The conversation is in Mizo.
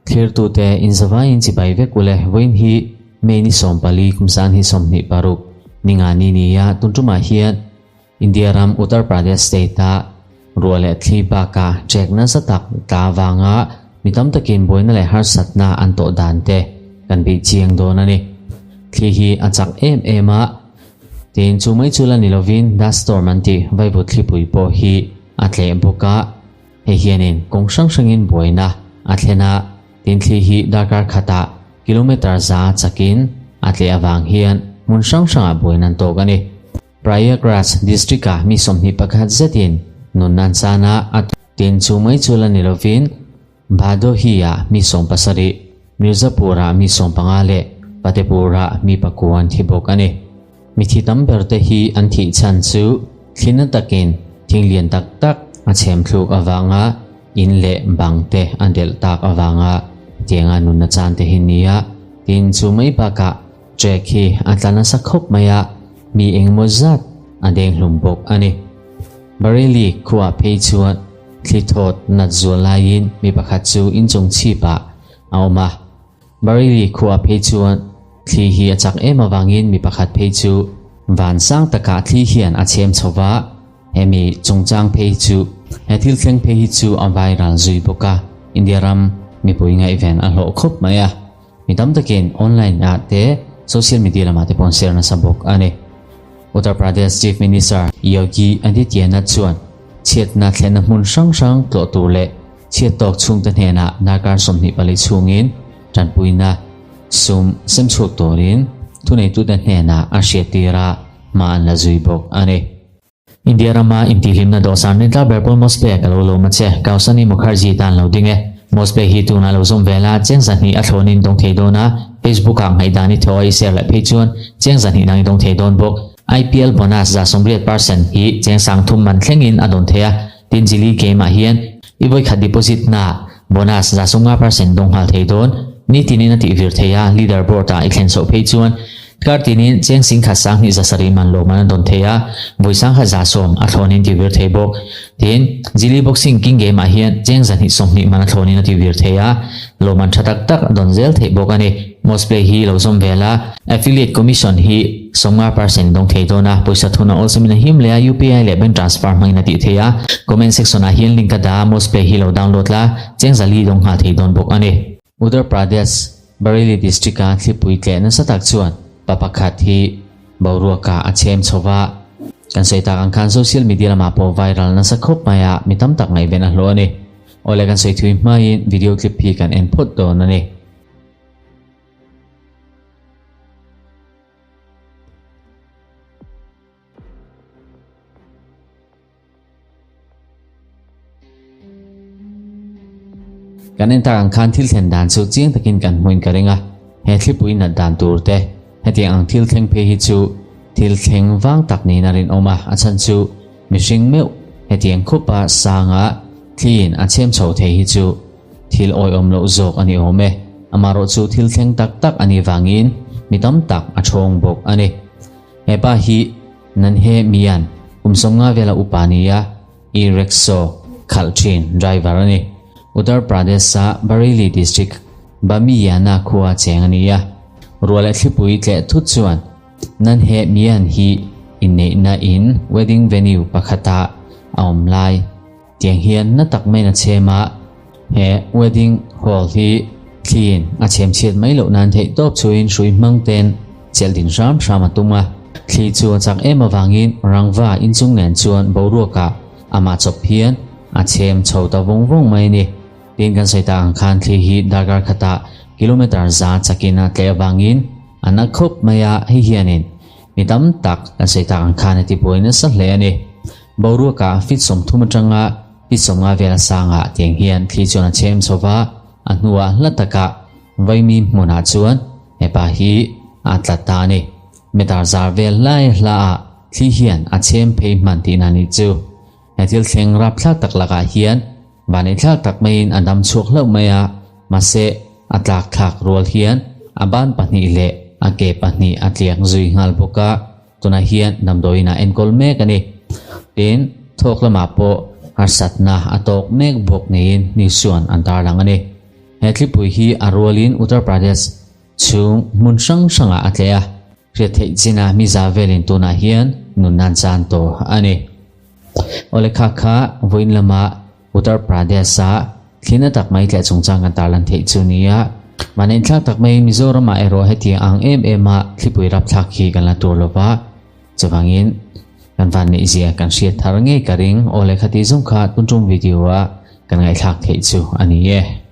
Thlirtute inzavaiin chibai vek ule vawiin hi May ni 14 kum san hi 26 ninga ni nia tun tumah hian India ram Uttar Pradesh state a ruah leh thli baka trek nasa tak tla avanga mi tam takin buaina leh harsatna an tawh dan te kan bih chiang dawn a ni. Thli hi a chak em em a, tin chu mai chu la ni lovin dust storm an tih vaivut thlipui pawh hi a tleh bawk a, hei hianin kawng hrang hrangin buaina a thlen a, tin thli hi darkar khatah kilometre za chakin a tleh avang hian hmun hrang hrangah buaina an tawk a ni. Prayagraj district-ah mi 21 zetin nun an chan a, a tin chu mai chu la ni lovin Bhadohi-ah mi 17, Mirzapur-ah mi 15 leh Fatehpur-ah mi pakua an thi bawk a ni. Mithi tam berte hi an thih chhan chu thlina takin thing lian tak tak a chhem thluk avanga in leh bang te a delh tak avanga tianga nunna chan te hi nia. Tin, chu mai bakah Trek hi a tla nasa khawp mai a, mi engemaw zat a deng hlum bawk a ni. Bareilly khuaah phei chuan thli thawt nat zual laiin mi pakhat chu inchung chhipah a awm a. Bareilly khuaah phei chuan thli hi a chak em avangin mi pakhat phei chu van sang takah thli hian a chhem chho va, hemi chungchang phei chu he thil thleng phei hi chu a viral zui bawk a, India ram mipui ngaihven a hlawh khawp mai a. Mi tam takin online ah te social media lamah te pawh an share nasa bawk a ni. Uttar Pradesh Chief Minister Yogi Adityanath chuan chhiatna thlenna hmun hrang hrang tlawh tur leh chhiat tawk chhungte hnenah darkar 24 chhungin tanpuina sum sem chhuak turin thuneitute hnenah a hriattir a, hma an la zui bawk a ni. India rama intihhlimna dawhsan rintlak ber pawl Mosplay ka lo lawm a che. Kausani Mukherjee tan lo ding e. Mosplay hi tunah lo zawm vel a, cheng 200 a thlawnin dawng thei dawn a, Facebook ah ngaihdan i thaw a i share leh phei chuan cheng 200 dang i dawng thei dawn bawk. IPL bonus 80% hi cheng 3000 man thlengin a dawn thei a, tin Jili game ah hian i vawikhat deposit na bonus 50% dawng nghal thei dawn. Nitinin a tih vir thei a, leader board ah i thlen chhoh phei chuan Kar tinin cheng singkhat 2700 man lawm an a dawn thei a, vawi 1010 a thlawnin ti vir thei bawk. Tin, Jili Boxing King Game ah hian cheng 220 man a thlawnin a ti vir thei a, lawm an tha tak tak a dawn zel theih bawk a ni. Mosplay hi lo zawm vel a, affiliate commission hi 50% dawng thei dawn a, pawisa thun a awlsamin a him leh a, UPI leh bank transfer hmangin a tih thei a. Comment section ah hian link a dah a, Mosplay hi lo download la, cheng 400 dawng nghal thei dawn bawk a ni. Uttar Pradesh, Bareilly district-a thlipui tleh nasa tak chuan pa pakhat hi boruakah a chhem chho va. Kan sawi tak ang khan social media lamah pawh viral nasa khawp mai a, mi tam tak ngaihven a hlawh a ni. Awle kan sawi thui hmain video clip hi kan en phawt dawn a ni. Kan en tak ang khan thil thlen dan chu chiang takin kan hmuin ka ring a, he thlipui nat dan tur te, hetiang ang thil thleng phei hi chu thil thleng vang tak niin a rinawm a, a chhan chu mihring meuh hetiang khupa sanga thliin a chhem chho thei hi chu thil awihawm loh zawk a ni awm e. Amaherawh chu thil thleng tak tak a nih vangin mi tam tak a thawng bawk a ni. Hepa hi Nanhe Mian kum 50 vela upa ni a, e-rickshaw khalh thin driver a ni. Uttar Pradesh-a Bareilly district Bamiyana khua cheng a ni a. Ruah leh thlipui tleh thut chuan Nanhe Mian hi inneihna in wedding venue pakhata a awm lai tiang hian na tak maiin a chhem a, he wedding hall hi thliin a chhem chhiat mai loh nan theih tawp chhuin hrui hmang ten chelh din hram hram a tum a. Thli chu a chak em avangin rangva inchung nen chuan boruakah amah chawp hian a chhem chho ta vawng vawng mai a ni. Tin kan sawi tak ang khan thli hi darkar khatah kilometre za chakin a tleh avangin a na khawp mai a, hei hianin mi tam tak kan sawi tak ang khan a tibuai nasa hle a ni. Boruakah feet 30 atanga feet 50 vel a sangah tiang hian thli chuan a chhem chho va, a hnuah hla takah vaimi hmunah chuan hepa hi a tla ta a ni. Meter zar vel hlai hlaah thli hian a chhem phei hman tihna a nih chu. He thil thleng rapthlak tak lakah hian vaneihthlak tak maiin a dam chhuak hlauh mai a, mahse a tlak thlak rual hian a ban pahnih leh a ke pahnih a tliak zui nghal bawk a. Tunah hian damdawiin ah enkawl mek a ni. Tin, thawk lamah pawh harsatna a tawk mek bawk niin news chuan an tarlang a ni. He thlipui hi a rualin Uttar Pradesh chhung hmun hrang hrangah a tleh a, hriat theih chinah mi za velin tunah hian nun nan chan tawh a ni. Awle kha kha vawiin lama Uttar Pradesh-a thlina tak mai tleh chungchang kan tarlan theih chu nia. Mahni inthlak tak mai Mizoramah erawh hetiang ang em em a thlipui rapthlak hi kan la tur lova, chuvangin kan van neih zia kan hriat thar ngei ka ring. Awle khati zawng kha tun tum video a kan ngaihthlak theih chu a ni e.